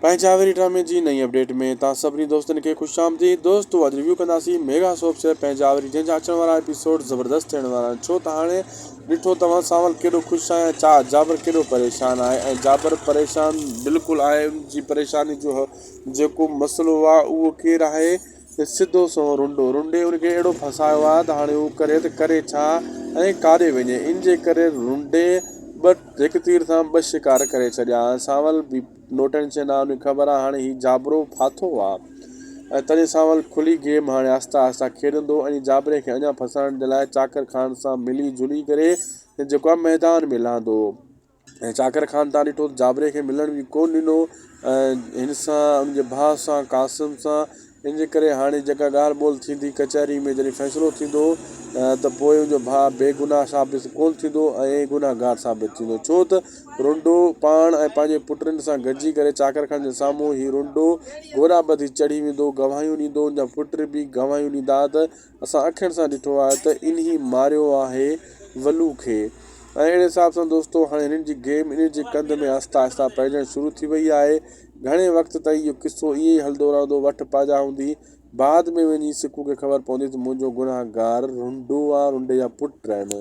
پنهنجا وري ڊرامي جي نئين اپڊيٽ ۾ توهان سڀني دوستن کي خوش آمديد دوستو اڄ ريويو ڪنداسين ميگا سوپ سي پنهنجا وري جنهن جا اچڻ وارا ايپيسوڊ زبردست ٿيڻ وارا آهن ڇو ته هاڻي ڏٺو توهان سانول ڪيڏو خوش آهي ۽ چا جابر ڪيڏو پريشان آهي ۽ جابر پريشان بلڪل آهي ان جي پريشاني جو جيڪو مسئلو آهي اهو ڪير آهي سڌو سنئون رنڊو رنڊي ان کي اهڙو ڦاسايو آهي ته هاڻي هو ڪري ته ڪري ڇا ۽ ڪاڏي وڃي ان جي ڪري رنڊي ٻه هڪ تير سان ٻه شڪار ڪري ڇڏيا سانول به نو ٽينشن آ ان کي خبر آ هاڻي هي جابرو ڦاٿو آ ۽ تڏهن سانول کلي گيم هاڻي آهستي آهستي کيڏندو ۽ جابري کي اڃا ڦاسائڻ جي لاء چاڪر خان سان ملي جلي ڪري جيڪو آ ميدان ۾ لهندو ۽ چاڪر خان تان ڏٺو جابري کي ملڻ به ڪون ڏنو ۽ هن سان ان جي ڀاء سان قاسم سان ان جي ڪري هاڻي جيڪا ڳالهه ٻولهه ٿيندي ڪچهري ۾ جڏهن فيصلو ٿيندو ته پوء ان جو ڀاء بي گناهه ثابت ڪونه ٿيندو ۽ گنهگار ثابت ٿيندو ڇو ته رنڊو پاڻ ۽ پنهنجي پٽن سان گڏجي ڪري چاڪر خان جي سامهون هي رنڊو گوڏا ٻڌي چڙهي ويندو گواهيون ڏيندو ان جا پٽ به گواهيون ڏيندا ته اسان اکين سان ڏٺو آهي ته انهي ماريو آهي ولو کي ۽ اهڙي حساب سان دوستو هاڻي هنن جي گيم انهن جي ڪنڌ ۾ آهستي آهستي پئجڻ شروع ٿي وئي آهي گهڻي وقت تائين اهو قصو ائين ئي هلندو رهندو، وٺ پاڄا هوندي. بعد ۾ وڃي سڪو کي خبر پوندي ته منهنجو گنهگار رنڊو آ، رنڊي جا پٽ آهن.